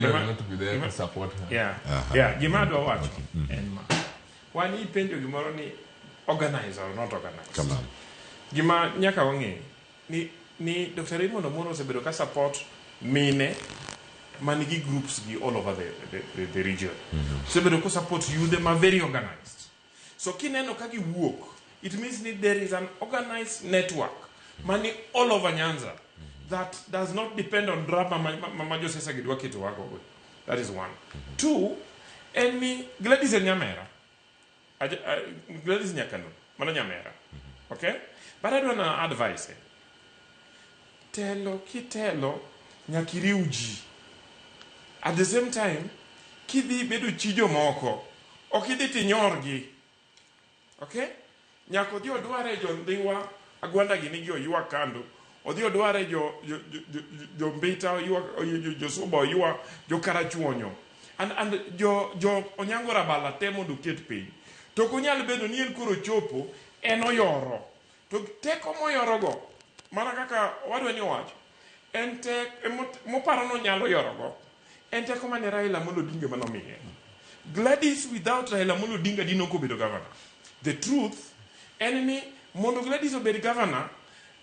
Gima- not be there to support her. Yeah. Yeah, gima adwa wacho en ma. Wan ipenjo gimoro ni organize or not organize. Kamano. Gima nyaka wang'e ni Dr. Raymond Omolo osebedo ka support mine man gi groups gi all over the region. Osebedo ka support yudhe ma very organized. So kineno ka giwuok, it means ni there is an organized network mani all over Nyanza that does not depend on drama ma josiasa gi dwa keto wago. That is one. Two, en ni Gladys en nyamera. Gladys Nyakano, mano nyamera. Okay? But adwa na advice. Telo kitelo nyaka iriw ji. At the same time, kidhi bedo chi jomoko, ok idhi tinyorgi. Okay? Nyaka odhi odware jo Ndhiwa, Agwanda gini gi oywa kando. Odhi odware jo Mbita oywa, jo Suba oywa, jo Karachuonyo. And jo Onyango Rabala te mondo oket piny. To ok onyal bedo ni en koro chopo, en oyoro. To teko moyorogo, mana kaka owadwa ni owacho, en tek moparo nonyalo yorogo. En teko mane Raila Amolo Odinga manomiye. Gladys without Raila Amolo Odinga dino ok obedo governor. The truth en ni mondo Gladys obed governor,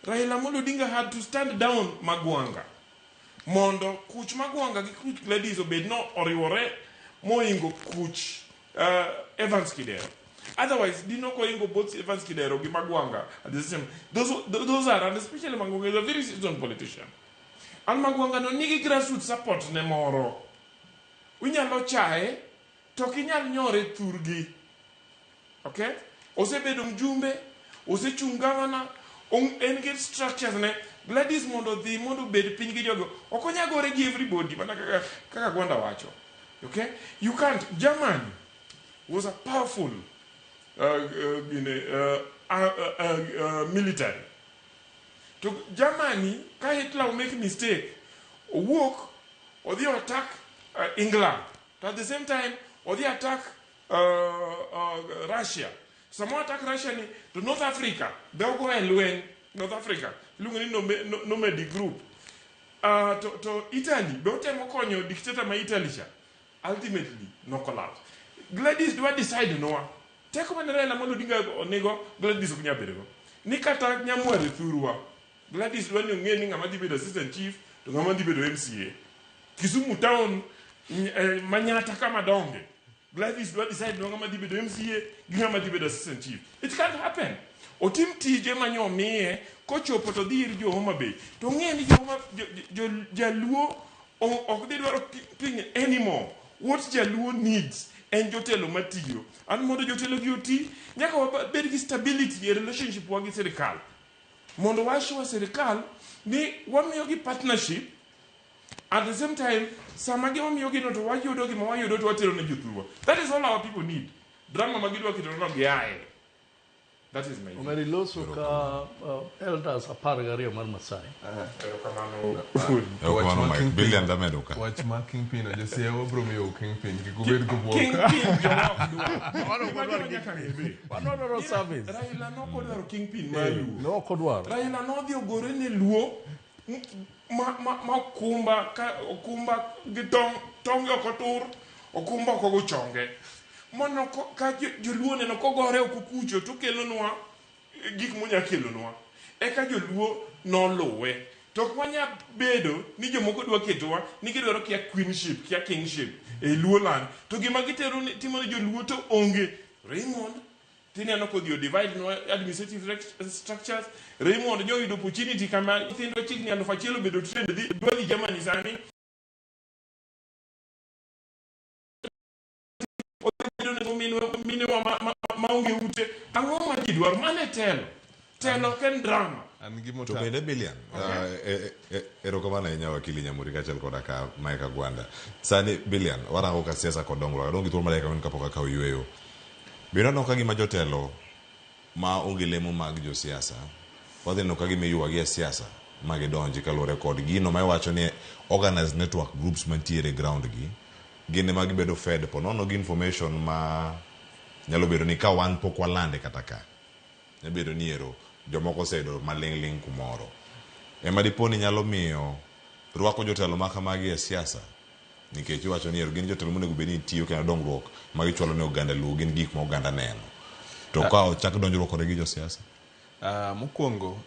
Raila Amolo Odinga had to stand down Magwanga. Mondo kuch Magwanga gi kuch Gladys obed no oriwore moingo kuch Evans Kidero. Otherwise, dino koingo both Evans Kidero gi Magwanga at the same. Those are, and especially Magwanga is a very seasoned politician. And Magwanga no nigi grassroots support ne moro. Unyalo chaye, to ok inyal nyore thurgi. Okay? Osebedo mjumbe, osechung' governor, en gi structures ne. Gladys mondo odhi mondo obed piny gi jogo. Ok onyal gore gi everybody, mana kaka Gwanda wacho. Okay? You can't. Germany was a powerful military. To Germany, ka Hitler make mistake, owuok, odhi attack England. To at the same time, odhi attack Russia. Sama attack Russia ni, to North Africa, be ogo e lweny, North Africa, iluongo ni Nomadic Group. To Italy, be otemo konyo dictator ma Italy cha. Ultimately, no collapse. Gladys dwa decide noa. Teko mane Raila Amolo Odinga onego, Gladys ok nyal bedogo. Ni kata Nyamware thurwa, Gladys dwa ni ong'e ni ng'ama dhi bedo assistant chief to ng'ama dhi bedo MCA. Kisumu town Manyata kama donge. Gladys dwa decide no ng'ama dhi bedo MCA gi ng'ama dhi bedo assistant chief. It can't happen. Otim tije manyo miye kochopo to dhi ir jo Homa Bay. To ng'e ni jo Homa Jaluo ok dhi dwaro piny anymore. What Jaluo needs en jotelo matiyo. An mondo jotelo gi oti, nyaka wabed gi stability e relationship wa gi sirikal. Mondo wa assure sirikal ni wamiyo gi partnership. At the same time, sama gi wamiyo gino to wayudo gima wayudo to watero ne jothurwa. That is all our people need. Drama ma gidwa keto no giaye. That is my view. Omeri loso ka elders 12 mar Masai. Erokamano. Erokamano Wach ma Mike. Kingpin. Billion damedo ka. Wach ma Kingpin, Josia wabro miyo Kingpin kik ubed go buok. Kingpin joma ok dwar. Gima joma nyaka ng'e be. Wadwaro service. Raila nok odwaro Kingpin mar Luo. No ok odwaro. Raila nodhi ogore ne Luo ma okumba ka okumba gi tong tonge ok otur, okumba ok ogo chonge. Mondo ka joluo neno kogore oko kucho to kelonwa gik monya kelonwa. Eka joluo noluwe. To ok wanya bedo ni jomoko dwa ketowa ni gidwaro kia queenship, kia kingship e Luo land. To gima gitero ni, timo ne joluo to onge. Raymond tineno kodhi o divide nwa administrative structures. Raymond nyoyudo opportunity kama nyithindwa chiegni 1000 obedo trained dhi dwa dhi Germany sani. Obedo nego minewa maonge ute. Ang'o ma ji dwaro? Mano e telo. Telo ok en drama. An gima To ota- bende Billion, erokamano ahinya wakili Nyamuri kaachiel koda ka Mike Agwanda. Sani Billion, warango ka siasa kod dongruok. Adong' gi thuolo mar dakika ang'wen kapok akawo yueyo. Bende waneno ka gima jotelo ma onge lemo mag josiasa, wadhi neno ka gima iywagi e siasa ma gidonji kaluwore kod gino ma iwacho ni organized network groups mantiere e ground gi, gin ema gibedo fed po nono gi information ma nyalo bedo ni ka wan pok walande kata ka. Nyalo bedo ni ero jomoko oseyudo maling' ling' kumoro. Ema dipo ni nyalo miyo rwako jotelo ma kamagi e siasa Nikech iwacho ni ero gin jotelo monego bed ni tiyo kendo dongruok ma gichwalo ne oganda Luo gin gik ma oganda neno. To ka ochak donjruok kodgi gi josiasa. Mokwongo.